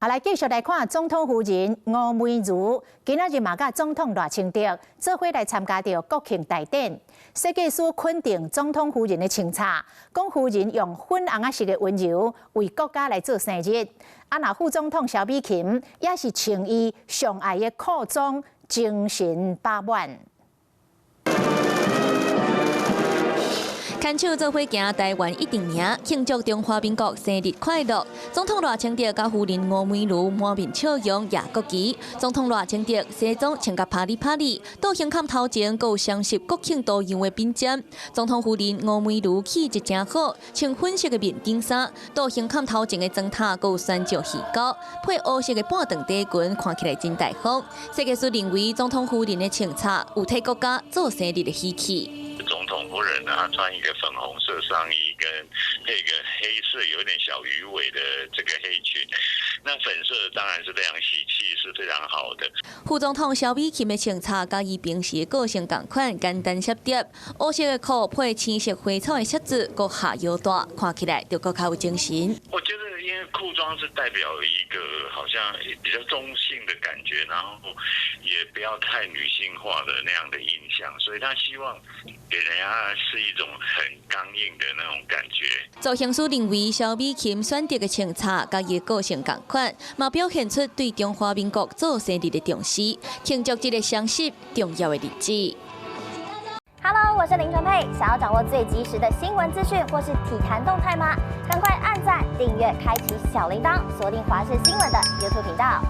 啊，來繼續來看總統夫人吳美如，今仔日嘛佮總統賴清德做伙來參加著國慶大典。設計師肯定總統夫人的穿插，講夫人用粉紅仔色的溫柔為國家來做生日。啊，若副總統蕭美琴也是穿伊上愛的褲裝，精神飽滿。牽手做伙行台灣一定贏，慶祝中華民國生日快樂。總統賴清德佮夫人吳美如滿面笑容舉國旗。總統賴清德西裝穿甲啪里啪里，倒胸坎頭前閣有鑲飾國慶圖樣的餅針。總統夫人吳美如氣質誠好，穿粉色的面頂衫，倒胸坎頭前的妝塔閣有懸石魚鈎，配烏色的半長短裙，看起來真大方。設計師認為總統夫人的穿插有替國家做生日的喜氣。總統夫人呢，她穿一個粉紅色上衣，跟配一個黑色有點小魚尾的這個黑裙，那粉色當然是非常喜氣，是非常好的。副總統蕭美琴的穿插佮伊平時的個性仝款，簡單設定，烏色的褲配青色花草的設計，閣下腰帶，看起來就閣較有精神。我覺得因為褲裝是代表一個好像比較中性的感覺，然後也不要太女性化的那樣的印象，所以他希望給人家是一種很剛硬的那種感覺。造型師認為，蕭美琴選擇的穿插佮伊個性仝款，嘛表現出對中華民國做生日的重視，慶祝這個雙十重要的日子。 Hello，我是林純佩，想要掌握最及時的新聞資訊或是體壇動態嗎？趕快按讚、訂閱、開啟小鈴鐺，鎖定華視新聞的 YouTube 頻道。